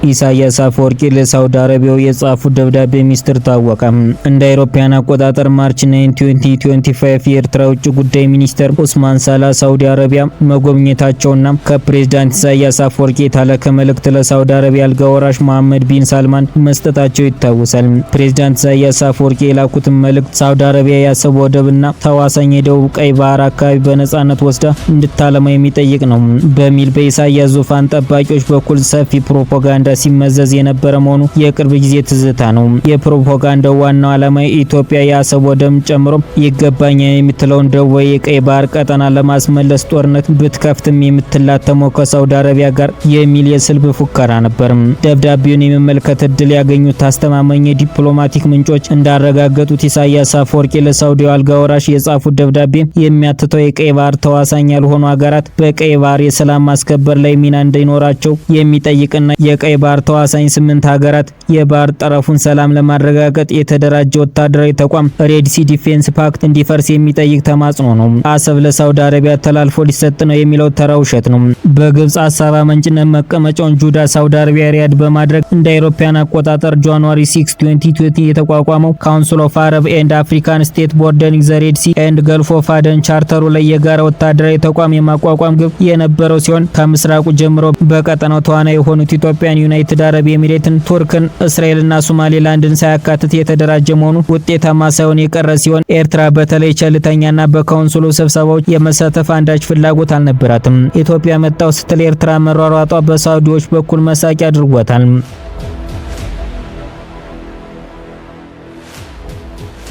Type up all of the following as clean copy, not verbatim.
ኢሳያስ አፈወርቂ ለሳውዲ አረቢያው የጻፉት ደብዳቤ ሚስጥር ታወቀ። እንደ አውሮፓውያን አቆጣጠር March 9 2025 የኤርትራ ውጭ ጉዳይ ሚኒስተር ኡስማን ሳላ ሳውዲ አረቢያ መጎብኘታቸውና ከፕሬዝዳንት ኢሳያስ አፈወርቂ የተላከ መልእክት ለሳውዲ አረቢያ አልጋ ወራሽ መሐመድ ቢን ሳልማን መስጠታቸው ይታወሳል። ፕሬዝዳንት ኢሳያስ አፈወርቂ የላኩትን መልእክት ሳውዲ አረቢያ የአሰብ ወደብና ተዋሳኝ የደቡብ ቀይ ባህር አካባቢ በነጻነት ወስዳ እንድታለማ የሚጠይቅ ነው በሚል በኢሳያስ ዙፋን ጠባቂዎች በኩል ሰፊ ፕሮፓጋንዳ ሲመዘዝ የነበረ መሆኑ የቅርብ ጊዜ ትዝታ ነው። የፕሮፓጋንዳው ዋናው ዓላማ ኢትዮጵያ የአሰብ ወደብን ጨምሮ ይገባኛል የምትለውን ደቡባዊ የቀይ ባህር ቀጠና ለማስመለስ ጦርነት ብትከፍትም የምትላተመው ከሳውዲ አረቢያ ጋር የሚል የስልብ ፉከራ ነበር። ደብዳቤውን የመመልከት እድል ያገኙት አስተማማኝ የዲፕሎማቲክ ምንጮች እንዳረጋገጡት ኢሳያስ አፈወርቂ ለሳውዲው አልጋ ወራሽ የጻፉት ደብዳቤ የሚያትተው የቀይ ባህር ተዋሳኝ ያልሆኑ ሀገራት በቀይ ባህር የሰላም ማስከበር ላይ ሚና እንዲኖራቸው የሚጠይቅና የቀይ ባህር ተዋሳኝ 8 ሀገራት የባህር ጠረፉን ሰላም ለማረጋገጥ የተደራጀ ወታደራዊ ተቋም Red Sea Defense Pact እንዲፈርስ የሚጠይቅ ተማጽኖ ነው። አሰብ ለሳውዲ አረቢያ ተላልፎ ሊሰጥ ነው የሚለው ተራ ውሸት ነው። በግብጽ ሀሳብ አመንጭነት መቀመጫውን ጁዳ ሳውዲ አረቢያ ሪያድ በማድረግ እንደ አውሮፓውያን አቆጣጠር January 6 2020 የተቋቋመው Council of Arab and African State Bordering the Red Sea and Gulf of Aden ቻርተሩ ላይ የጋራ ወታደራዊ ተቋም የማቋቋም ግብ የነበረው ሲሆን ከምስራቁ ጀምሮ በቀጠናው ተዋናይ የሆኑት ኢትዮጵያን፣ ዩናይትድ አረብ ኤሚሬትን፣ ቱርክን፣ እስራኤልና ሶማሌላንድን ሳያካትት የተደራጀ መሆኑ ውጤታማ ሳይሆን የቀረ ሲሆን ኤርትራ በተለይ ቸልተኛና በካውንስሉ ስብሰባዎች የመሳተፍ አንዳች ፍላጎት አልነበራትም። ኢትዮጵያ መጣው ስትል ኤርትራ መሯሯጧ በሳውዲዎች በኩል መሳቂያ አድርጓታል።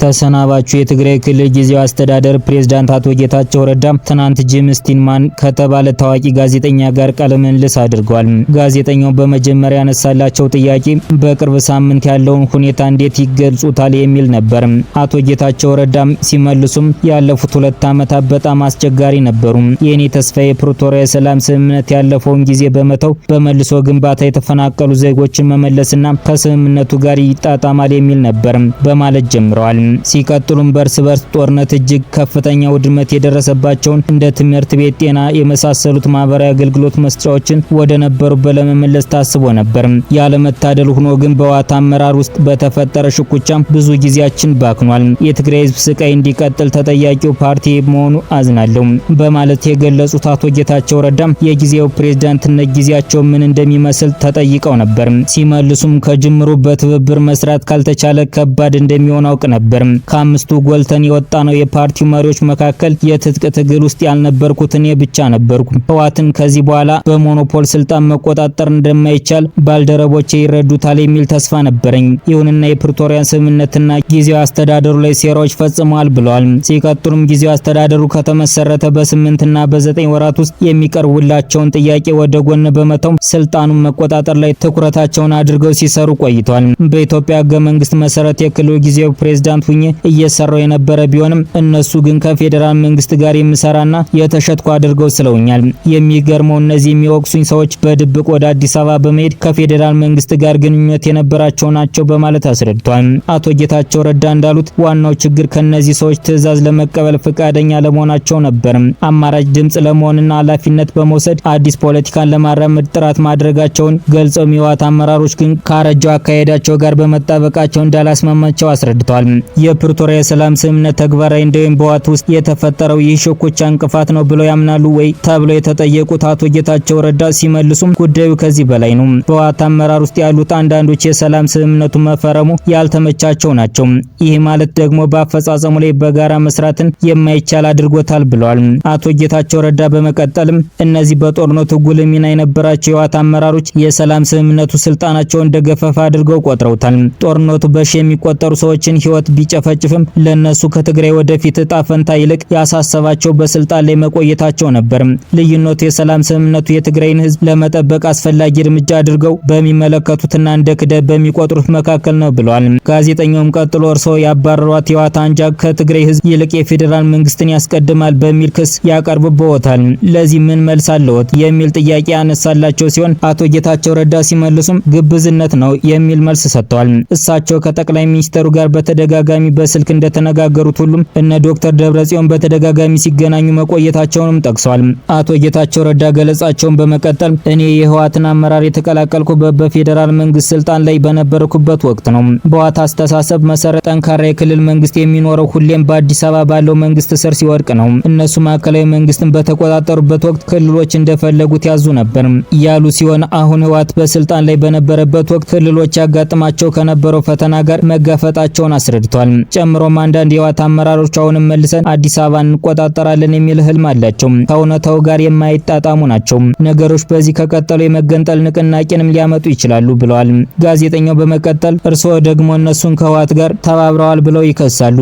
ተሰናባቹ የትግራይ ክልል ጊዜያዊ አስተዳደር ፕሬዝዳንት አቶ ጌታቸው ረዳ ትናንት ጂም ስቲንማን ከተባለ ታዋቂ ጋዜጠኛ ጋር ቃለ ምልልስ አድርገዋል። ጋዜጠኛው በመጀመሪያ ያነሳላቸው ጥያቄ በቅርብ ሳምንት ያለውን ሁኔታ እንዴት ይገልጹታል የሚል ነበር። አቶ ጌታቸው ረዳም ሲመልሱም ያለፉት 2 ዓመታት በጣም አስቸጋሪ ነበሩ። የኔ ተስፋ የፕሪቶሪያ የሰላም ስምምነት ያለፈውን ጊዜ በመተው በመልሶ ግንባታ የተፈናቀሉ ዜጎችን መመለስና ከስምምነቱ ጋር ይጣጣማል የሚል ነበር በማለት ጀምረዋል። ሲቀጥሉም በእርስ በርስ ጦርነት እጅግ ከፍተኛ ውድመት የደረሰባቸውን እንደ ትምህርት ቤት፣ ጤና የመሳሰሉት ማህበራዊ አገልግሎት መስጫዎችን ወደ ነበሩበት ለመመለስ ታስቦ ነበር። ያለመታደል ሆኖ ግን በህወሓት አመራር ውስጥ በተፈጠረ ሽኩቻ ብዙ ጊዜያችን ባክኗል። የትግራይ ህዝብ ስቃይ እንዲቀጥል ተጠያቂው ፓርቲ መሆኑ አዝናለሁ በማለት የገለጹት አቶ ጌታቸው ረዳም የጊዜው ፕሬዝዳንትነት ጊዜያቸው ምን እንደሚመስል ተጠይቀው ነበር። ሲመልሱም ከጅምሩ በትብብር መስራት ካልተቻለ ከባድ እንደሚሆን አውቅ ነበር። ከአምስቱ ጎልተን የወጣ ነው የፓርቲው መሪዎች መካከል የትጥቅ ትግል ውስጥ ያልነበርኩት እኔ ብቻ ነበርኩ። ህወሓትን ከዚህ በኋላ በሞኖፖል ስልጣን መቆጣጠር እንደማይቻል ባልደረቦቼ ይረዱታል የሚል ተስፋ ነበረኝ። ይሁንና የፕሪቶሪያን ስምምነትና ጊዜያዊ አስተዳደሩ ላይ ሴራዎች ፈጽመዋል ብለዋል። ሲቀጥሉም ጊዜያዊ አስተዳደሩ ከተመሰረተ በ8 እና በ9 ወራት ውስጥ የሚቀርቡላቸውን ጥያቄ ወደ ጎን በመተው ስልጣኑን መቆጣጠር ላይ ትኩረታቸውን አድርገው ሲሰሩ ቆይተዋል። በኢትዮጵያ ህገ መንግስት መሰረት የክልሉ ጊዜያዊ ፕሬዝዳንት ሁኜ እየሰራው የነበረ ቢሆንም እነሱ ግን ከፌዴራል መንግስት ጋር የምሰራና የተሸጥኩ አድርገው ስለውኛል። የሚገርመው እነዚህ የሚወቅሱኝ ሰዎች በድብቅ ወደ አዲስ አበባ በመሄድ ከፌዴራል መንግስት ጋር ግንኙነት የነበራቸው ናቸው በማለት አስረድቷል። አቶ ጌታቸው ረዳ እንዳሉት ዋናው ችግር ከነዚህ ሰዎች ትዕዛዝ ለመቀበል ፈቃደኛ አለመሆናቸው ነበር። አማራጭ ድምጽ ለመሆንና ኃላፊነት በመውሰድ አዲስ ፖለቲካን ለማራመድ ጥረት ማድረጋቸውን ገልጸው የህወሓት አመራሮች ግን ካረጀው አካሄዳቸው ጋር በመጣበቃቸው እንዳላስማማቸው አስረድተዋል። የፕሪቶሪያ የሰላም ስምምነት ተግባራዊ እንዳይሆን በህወሓት ውስጥ የተፈጠረው ይህ ሽኩቻ እንቅፋት ነው ብለው ያምናሉ ወይ ተብለው የተጠየቁት አቶ ጌታቸው ረዳ ሲመልሱም ጉዳዩ ከዚህ በላይ ነው። በህወሓት አመራር ውስጥ ያሉት አንዳንዶች የሰላም ስምምነቱ መፈረሙ ያልተመቻቸው ናቸው። ይህ ማለት ደግሞ በአፈጻጸሙ ላይ በጋራ መስራትን የማይቻል አድርጎታል ብለዋል። አቶ ጌታቸው ረዳ በመቀጠልም እነዚህ በጦርነቱ ጉልህ ሚና የነበራቸው የህወሓት አመራሮች የሰላም ስምምነቱ ስልጣናቸውን እንደገፈፈ አድርገው ቆጥረውታል። ጦርነቱ በሺ የሚቆጠሩ ሰዎችን ህይወት ቢጨፈጭፍም ለነሱ ከትግራይ ወደፊት እጣ ፈንታ ይልቅ ያሳሰባቸው በስልጣን ላይ መቆየታቸው ነበር። ልዩነቱ የሰላም ስምምነቱ የትግራይን ህዝብ ለመጠበቅ አስፈላጊ እርምጃ አድርገው በሚመለከቱትና እንደ ክህደት በሚቆጥሩት መካከል ነው ብለዋል። ጋዜጠኛውም ቀጥሎ እርስዎ ያባረሯት የህወሓት አንጃ ከትግራይ ህዝብ ይልቅ የፌዴራል መንግስትን ያስቀድማል በሚል ክስ ያቀርብብዎታል። ለዚህ ምን መልስ አለዎት የሚል ጥያቄ ያነሳላቸው ሲሆን አቶ ጌታቸው ረዳ ሲመልሱም ግብዝነት ነው የሚል መልስ ሰጥተዋል። እሳቸው ከጠቅላይ ሚኒስትሩ ጋር በተደጋጋሚ በተደጋጋሚ በስልክ እንደተነጋገሩት ሁሉም እነ ዶክተር ደብረጽዮን በተደጋጋሚ ሲገናኙ መቆየታቸውንም ጠቅሰዋል። አቶ ጌታቸው ረዳ ገለጻቸውን በመቀጠል እኔ የህወሓትን አመራር የተቀላቀልኩበት በፌዴራል መንግስት ስልጣን ላይ በነበርኩበት ወቅት ነው። በህወሓት አስተሳሰብ መሰረት ጠንካራ የክልል መንግስት የሚኖረው ሁሌም በአዲስ አበባ ባለው መንግስት ስር ሲወድቅ ነው። እነሱ ማዕከላዊ መንግስትን በተቆጣጠሩበት ወቅት ክልሎች እንደፈለጉት ያዙ ነበር ያሉ ሲሆን አሁን ህወሓት በስልጣን ላይ በነበረበት ወቅት ክልሎች ያጋጥማቸው ከነበረው ፈተና ጋር መጋፈጣቸውን አስረድቷል። ጨምሮም አንዳንድ የህወሓት አመራሮች አሁንም መልሰን አዲስ አበባን እንቆጣጠራለን የሚል ህልም አላቸው። ከእውነታው ጋር የማይጣጣሙ ናቸው። ነገሮች በዚህ ከቀጠሉ የመገንጠል ንቅናቄንም ሊያመጡ ይችላሉ ብለዋል። ጋዜጠኛው በመቀጠል እርስዎ ደግሞ እነሱን ከህወሓት ጋር ተባብረዋል ብለው ይከሳሉ።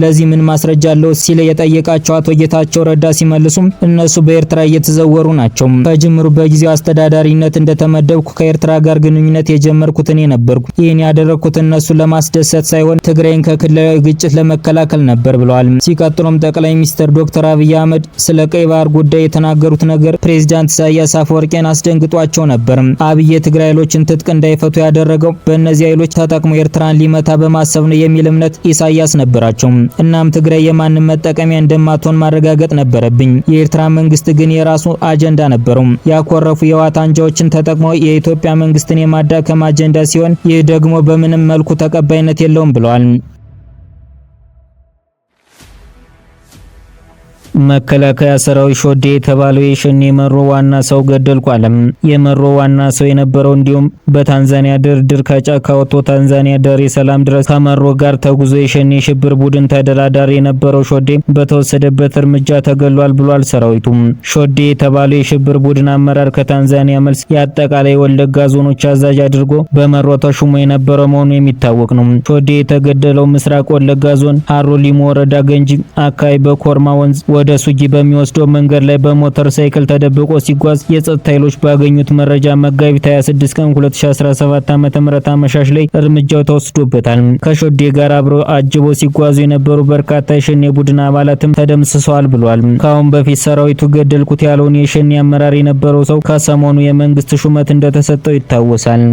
ለዚህ ምን ማስረጃ አለው ሲል የጠየቃቸው አቶ ጌታቸው ረዳ ሲመልሱም እነሱ በኤርትራ እየተዘወሩ ናቸው። ከጅምሩ በጊዜው አስተዳዳሪነት እንደተመደብኩ ከኤርትራ ጋር ግንኙነት የጀመርኩት እኔ ነበርኩ። ይህን ያደረግኩት እነሱን ለማስደሰት ሳይሆን ትግራይን ከክልላዊ ግጭት ለመከላከል ነበር ብለዋል። ሲቀጥሉም ጠቅላይ ሚኒስትር ዶክተር አብይ አህመድ ስለ ቀይ ባህር ጉዳይ የተናገሩት ነገር ፕሬዚዳንት ኢሳያስ አፈወርቂን አስደንግጧቸው ነበር። አብይ የትግራይ ኃይሎችን ትጥቅ እንዳይፈቱ ያደረገው በእነዚህ ኃይሎች ተጠቅሞ ኤርትራን ሊመታ በማሰብ ነው የሚል እምነት ኢሳያስ ነበራቸው። እናም ትግራይ የማንም መጠቀሚያ እንደማትሆን ማረጋገጥ ነበረብኝ። የኤርትራ መንግስት ግን የራሱ አጀንዳ ነበረው። ያኮረፉ የህወሓት አንጃዎችን ተጠቅሞ የኢትዮጵያ መንግስትን የማዳከም አጀንዳ ሲሆን ይህ ደግሞ በምንም መልኩ ተቀባይነት የለውም ብለዋል። መከላከያ ሰራዊት ሾዴ የተባለው የሸኔ መሮ ዋና ሰው ገደልኩ አለ። የመሮ ዋና ሰው የነበረው እንዲሁም በታንዛኒያ ድርድር ከጫካ ወጥቶ ታንዛኒያ ዳሬ ሰላም ድረስ ከመሮ ጋር ተጉዞ የሸኔ ሽብር ቡድን ተደራዳሪ የነበረው ሾዴ በተወሰደበት እርምጃ ተገሏል ብሏል ሰራዊቱ። ሾዴ የተባለው የሽብር ቡድን አመራር ከታንዛኒያ መልስ የአጠቃላይ ወለጋ ዞኖች አዛዥ አድርጎ በመሮ ተሹሞ የነበረው መሆኑ የሚታወቅ ነው። ሾዴ የተገደለው ምስራቅ ወለጋ ዞን ሀሮ ሊሙ ወረዳ ገንጂ አካባቢ በኮርማ ወንዝ ወደ ሱጊ በሚወስደው መንገድ ላይ በሞተር ሳይክል ተደብቆ ሲጓዝ የጸጥታ ኃይሎች ባገኙት መረጃ መጋቢት 26 ቀን 2017 ዓ.ም አመሻሽ ላይ እርምጃው ተወስዶበታል። ከሾዴ ጋር አብረው አጅበው ሲጓዙ የነበሩ በርካታ የሸኔ ቡድን አባላትም ተደምስሰዋል ብሏል። ከአሁን በፊት ሰራዊቱ ገደልኩት ያለውን የሸኔ አመራር የነበረው ሰው ከሰሞኑ የመንግስት ሹመት እንደተሰጠው ይታወሳል።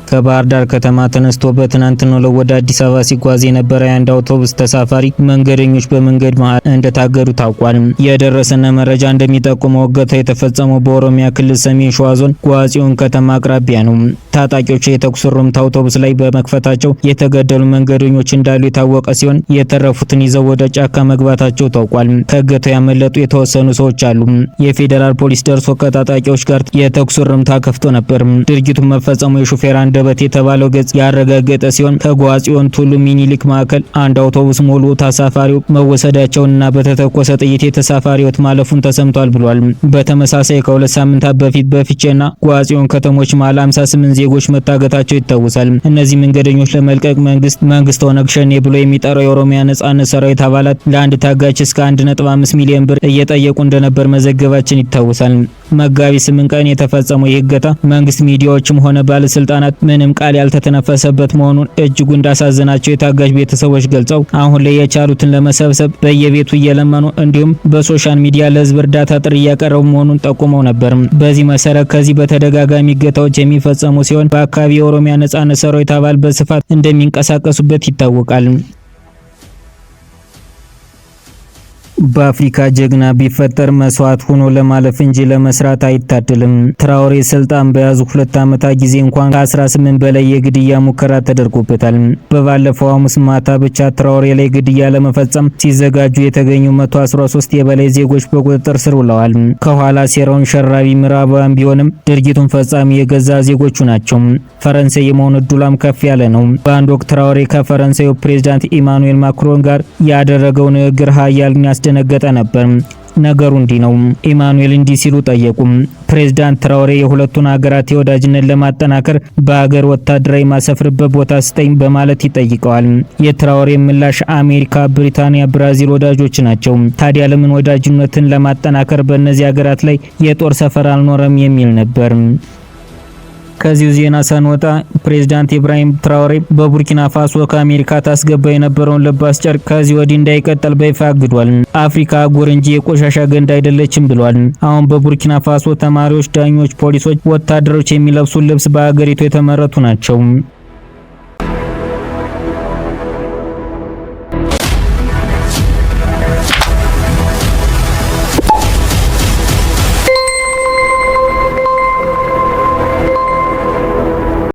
ከባህር ዳር ከተማ ተነስቶ በትናንትናው ዕለት ወደ አዲስ አበባ ሲጓዝ የነበረ የአንድ አውቶቡስ ተሳፋሪ መንገደኞች በመንገድ መሃል እንደታገዱ ታውቋል። የደረሰን መረጃ እንደሚጠቁመው እገታው የተፈጸመው በኦሮሚያ ክልል ሰሜን ሸዋ ዞን ጎሐጽዮን ከተማ አቅራቢያ ነው። ታጣቂዎች የተኩስ ሩምታ አውቶቡስ ላይ በመክፈታቸው የተገደሉ መንገደኞች እንዳሉ የታወቀ ሲሆን የተረፉትን ይዘው ወደ ጫካ መግባታቸው ታውቋል። ከእገታው ያመለጡ የተወሰኑ ሰዎች አሉ። የፌዴራል ፖሊስ ደርሶ ከታጣቂዎች ጋር የተኩስ ሩምታ ከፍቶ ነበር። ድርጊቱን መፈጸሙ የሹፌር አንደበት የተባለው ገጽ ያረጋገጠ ሲሆን ከጎሐጽዮን ቱሉ ሚኒሊክ ማዕከል አንድ አውቶቡስ ሙሉ ተሳፋሪው መወሰዳቸውንና በተተኮሰ ጥይት የተሳፋሪ ሕይወት ማለፉን ተሰምቷል ብሏል። በተመሳሳይ ከሁለት ሳምንታት በፊት በፊቼና ጎሐጽዮን ከተሞች መሃል 58 ዜጎች መታገታቸው ይታወሳል። እነዚህ መንገደኞች ለመልቀቅ መንግስት ኦነግ ሸኔ ብሎ የሚጠራው የኦሮሚያ ነጻነት ሰራዊት አባላት ለአንድ ታጋች እስከ 1.5 ሚሊዮን ብር እየጠየቁ እንደነበር መዘገባችን ይታወሳል። መጋቢት 8 ቀን የተፈጸመው ይህ እገታ መንግስት ሚዲያዎችም ሆነ ባለስልጣናት ምንም ቃል ያልተተነፈሰበት መሆኑን እጅጉ እንዳሳዘናቸው የታጋች ቤተሰቦች ገልጸው አሁን ላይ የቻሉትን ለመሰብሰብ በየቤቱ እየለመኑ እንዲሁም በ social media ለህዝብ እርዳታ ጥሪ እያቀረቡ መሆኑን ጠቁመው ነበር። በዚህ መሰረት ከዚህ በተደጋጋሚ እገታዎች የሚፈጸሙ ሲሆን በአካባቢ የኦሮሚያ ነጻነት ሰራዊት አባል በስፋት እንደሚንቀሳቀሱበት ይታወቃል። በአፍሪካ ጀግና ቢፈጠር መስዋዕት ሆኖ ለማለፍ እንጂ ለመስራት አይታደልም። ትራኦሬ ስልጣን በያዙ 2 ዓመታት ጊዜ እንኳን ከ18 በላይ የግድያ ሙከራ ተደርጎበታል። በባለፈው ሐሙስ ማታ ብቻ ትራኦሬ ላይ ግድያ ለመፈጸም ሲዘጋጁ የተገኙ 113 የበላይ ዜጎች በቁጥጥር ስር ውለዋል። ከኋላ ሴራውን ሸራቢ ምዕራባውያን ቢሆንም ድርጊቱን ፈጻሚ የገዛ ዜጎቹ ናቸው። ፈረንሳይ የመሆን እድሏም ከፍ ያለ ነው። በአንድ ወቅት ትራኦሬ ከፈረንሳዩ ፕሬዝዳንት ኢማኑኤል ማክሮን ጋር ያደረገው ንግግር ሀያልን ያስደነገጠ ነበር። ነገሩ እንዲህ ነው። ኢማኑኤል እንዲህ ሲሉ ጠየቁ። ፕሬዝዳንት ትራኦሬ የሁለቱን ሀገራት የወዳጅነት ለማጠናከር በሀገር ወታደራዊ ማሰፍርበት ቦታ ስጠኝ በማለት ይጠይቀዋል። የትራኦሬ ምላሽ አሜሪካ፣ ብሪታንያ፣ ብራዚል ወዳጆች ናቸው። ታዲያ ለምን ወዳጅነትን ለማጠናከር በእነዚህ ሀገራት ላይ የጦር ሰፈር አልኖረም የሚል ነበር። ከዚሁ ዜና ሳንወጣ ፕሬዝዳንት ኢብራሂም ትራኦሬ በቡርኪና ፋሶ ከአሜሪካ ታስገባ የነበረውን ለባስ ጨርቅ ከዚህ ወዲህ እንዳይቀጥል በይፋ አግዷል። አፍሪካ አህጉር እንጂ የቆሻሻ ገንዳ አይደለችም ብሏል። አሁን በቡርኪና ፋሶ ተማሪዎች፣ ዳኞች፣ ፖሊሶች፣ ወታደሮች የሚለብሱ ልብስ በሀገሪቱ የተመረቱ ናቸው።